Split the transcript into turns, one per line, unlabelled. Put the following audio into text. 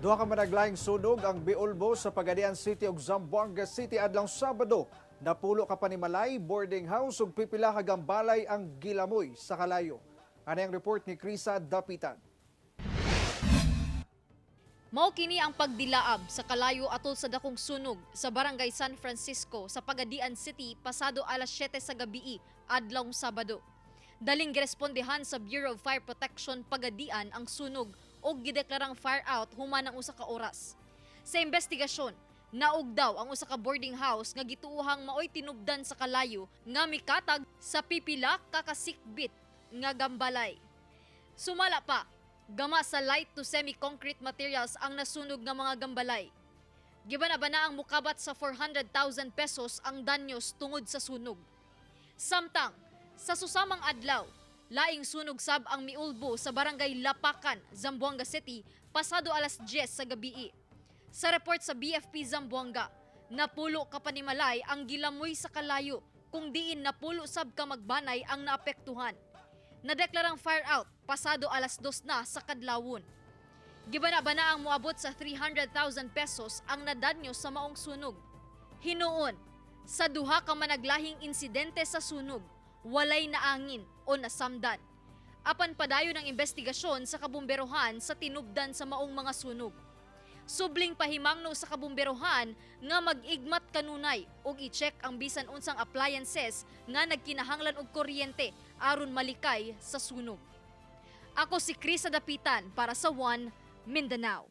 Duha ka managlahing sunog ang miulbo sa Pagadian City ug Zamboanga City adlaw Sabado. Napulo ka panimalay, boarding house ug pipila ka gambalay ang gilamoy sa kalayo. Ani ang report ni Krisa Dapitan.
Mao kini ang pagdilaab sa kalayo atol sa dakong sunog sa Barangay San Francisco sa Pagadian City pasado alas 7 sa gabii adlawng Sabado. Daling girespondehan sa Bureau of Fire Protection Pagadian ang sunog ug gideklarang fire out human ang usa ka oras. Sa investigasyon, naog daw ang usa ka boarding house nga gituohang maoy tinubdan sa kalayo nga mikatag sa pipila ka kasikbit nga gambalay. Sumala pa, gama sa light to semi-concrete materials ang nasunog nga mga gambalay. Gibana-bana ang mukabat sa 400,000 pesos ang danyos tungod sa sunog. Samtang, sa susamang adlaw, laing sunog sab ang miulbo sa Barangay Lapakan, Zamboanga City, pasado alas 10 sa gabii. Sa report sa BFP Zamboanga, napulo ka panimalay ang gilamoy sa kalayo kung diin napulo sab ka magbanay ang naapektuhan. Nadeklarang fire out pasado alas 2 na sa kadlawon. Gibana-bana ang moabot sa 300,000 pesos ang nadanyo sa maong sunog. Hinuon, sa duha ka managlahing insidente sa sunog, walay naangin o nasamdan. Apan padayon ang investigasyon sa kabumberohan sa tinubdan sa maong mga sunog. Subling pahimangno sa kabumberohan nga mag-igmat kanunay ug i-check ang bisan unsang appliances nga nagkinahanglan og kuryente aron malikay sa sunog. Ako si Krisa Dapitan para sa One Mindanao.